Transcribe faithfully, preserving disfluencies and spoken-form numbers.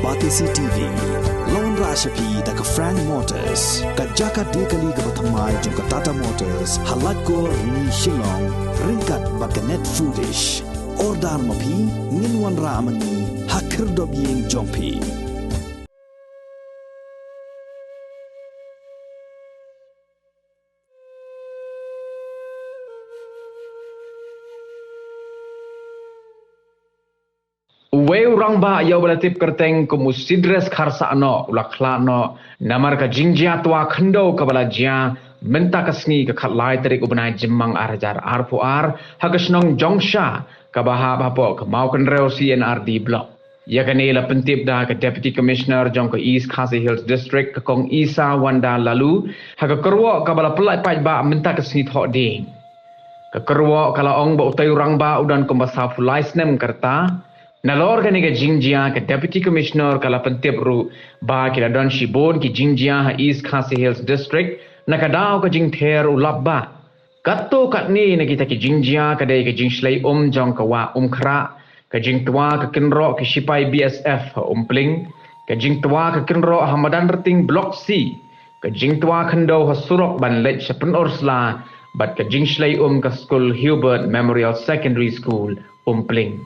Batesi T V. Lawan rashapi da ka Frank Motors, ka jaka dekali kaba thymmai jong ka Tata Motors, ha Laitkor ni Shillong, ryngkat bad ka Net Foodish. Order ma phi, ngin wanrah ma ngi ha khyrdop ïing jong phi. Uwei u rangbah ïa uba la tip kyrteng kum u Sidres Kharsahnoh u la khlad noh namar ka jingjia twa khyndew kaba la jia mynta ka sngi ka khatlai tarik u bnai Jymmang ar hajar arphew ar ha ka shnong Jongsha kaba hap hapoh ka Mawkynrew C and R D Block. Ïa kane la pyntip da ka Deputy Commissioner jong ka East Khasi Hills District ka Kong Isa Wanda Laloo ha ka kyrwoh kaba la pynlait paidbah mynta ka sngi Thohdieng. Ka kyrwoh ka la ong ba utei u rangbah u don kumba sawphew lai snem ka rta. Nalor kane ka jingjia ka Deputy Commissioner ka la pyntip ruh ba ki la don shibun ki jingjia ha East Khasi Hills District na ka daw ka jingther u lapbah. Katto katne na kita ki jingjia ka dei ka jingshlei um jong ka wah Umkhrah, ka jingtwa ka kynroh ki shipai B S F ha Umpling, ka jingtwa ka kynroh ha Madanrting Block C, ka jingtwa khyndew ha surok ban leit sha Pynursla, bad ka jingshlei um ka skul Hubert Memorial Secondary School, Umpling.